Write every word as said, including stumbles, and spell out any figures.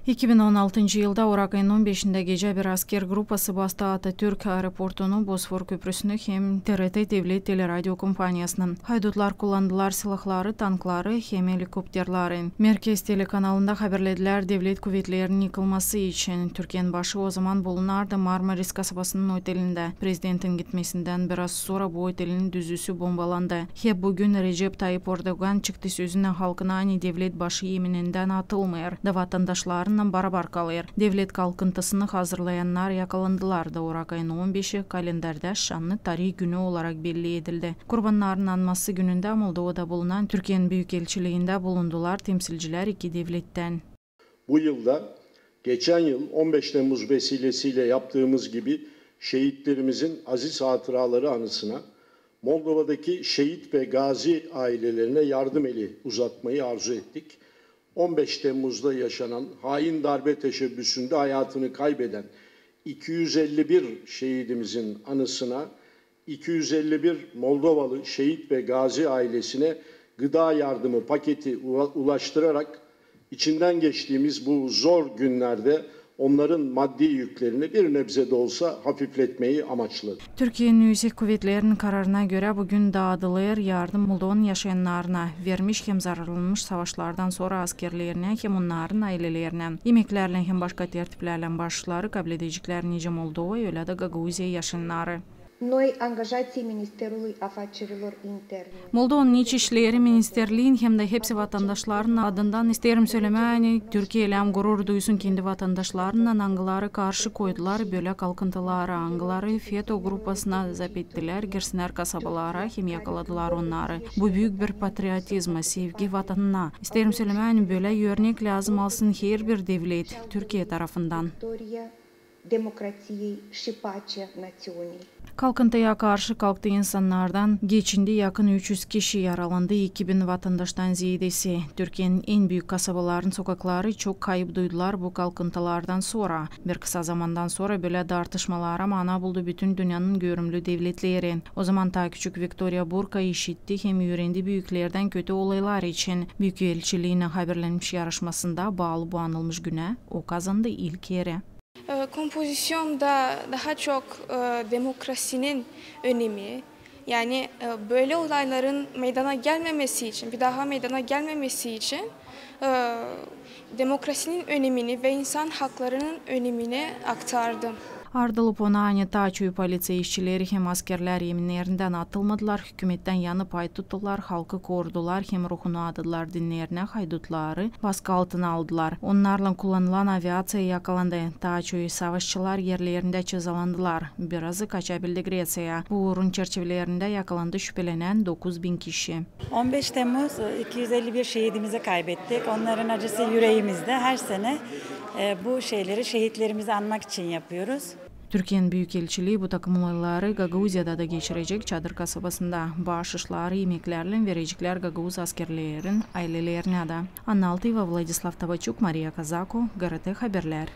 İki bin on altıncı yılda orak ayın on beşindä gecä bir asker gruppası bastı Atatürk aeroportunu, Bosfor köprüsünü hem TRT devlet teleradio kompaniyasını. Haydutlar kullandılar silahları, tankları hem helikopterleri. Merkez telekanalında haberledilär devlet kuvetlerinin yıkılması için. Türkiyenin başı o zaman bulunardı Marmaris kasabasının otelindä. Prezidentin gitmesindän biraz sora bu otelin düzüsü bombalandı. Hep bu gün Recep Tayyip Erdoğan çıktı sözünä halkına, ani devlet başı eminindän atılmêêr da vatandaşlarınnan barabar kalêr. Devlet kalkıntısını hazırlayannar yakalandılar da orak ayın on beşi kalendardä şanlı tarih günü olarak belli edildi. Kurbannarın anması günündä Moldovada bulunan Türkiyenin Büyükelçiliindä bulundular temsilcilär iki devlettän. Bu yılda geçen yıl on beş Temmuz vesilesiyle yaptığımız gibi şehitlerimizin aziz hatıraları anısına Moldova'daki şehit ve gazi ailelerine yardım eli uzatmayı arzu ettik. On beş Temmuz'da yaşanan hain darbe teşebbüsünde hayatını kaybeden iki yüz elli bir şehidimizin anısına iki yüz elli bir Moldovalı şehit ve gazi ailesine gıda yardımı paketi ula-, ulaştırarak içinden geçtiğimiz bu zor günlerde onların maddi yüklerini bir nebze de olsa hafifletmeyi amaçladık. Türkiyenin Üüsek Kuvetlerinin kararına görä, bugün daadılêr yardım Moldovanın yaşayannarına, vermiş hem zararlanmış savaşlardan sora askerlerinä hem onnarın ailelerinä. Imeklärlän hem başka tertiplärlän başları kabledeceklär nicä Moldova, ölä da Gagauziya yaşayannarı. Noi angajații Ministerului Afacerilor Interne. Moldovanın İç işleri ministerliin hem dä hepsi vatandaşların adından isteerim sölemää, ani Türkiye lääm gurur duysun kendi vatandaşlarınnan, angıları karşı koydular bölä kalkıntılara, angıları FETÖ gruppasına zap ettilär girsinnär kasabalara hem yakaladılar onnarı. Bu büük bir patriotizma, sevgi vatanına. İsteerim sölemää, ani bölä örnek lääzım alsın herbir devlet Türkiye tarafından. Democrației și pacea națiunii. Kalkıntıya karşı kalktı insannardan geçindi yakın üç üz kişi, yaralandı iki bin vatandaştan zeedesi. Türkiyenin en büük kasabaların sokakları çok kayıp duydular bu kalkıntılardan sora. Bir kısa zamandan sora bölä dartışmalara mana buldu bütün dünnenin görümlü devletleri. O zaman taa küçük Viktoriya Burka işitti hem üürendi büüklerdän kötü olaylar için. Büük elçiliinä haberlenmiş yarışmasında baalı bu anılmış günä o kazandı ilk eri. E, kompoziţiyonda daha çok, e, demokrasinin önemi, yani, e, böyle olayların meydana gelmemesi için, bir daha meydana gelmemesi için, e, demokrasinin önemini ve insan haklarının önemini aktardım. Ardılı ponani Taçoy poliţiya işçileri hem askerlär eminnerindän atılmadılar, hükümettän yanı pay tuttular, halkı korudular hem ruhunu adadılar dinnerinä, haydutları baskı altına aldılar. Onnarlan kullanılan aviaţiya yakalandı. Taçoy savaşçılar erlerindä cezalandılar. Birazı kaçabildi Greţiyaya. Bu uurun çerçivelerindä yakalandı şüpelenän dokuz bin kişi. On beş Temmuz, e, iki yüz elli bir şehidimizi kaybettik. Onların acısı yüreğimizde. Her sene, e, bu şeyleri şehitlerimizi anmak için yapıyoruz. Türkiyenin Büyükelçilii bu takım olayları Gagauziyada da geçirecek, Çadır kasabasında. Baaşışları imeklärlän vereceklär gagauz askerlerin ailelerinä dä. Anna Altıyeva, Vladislav Tavaçuk, Maria Kazako, GRT Haberlär.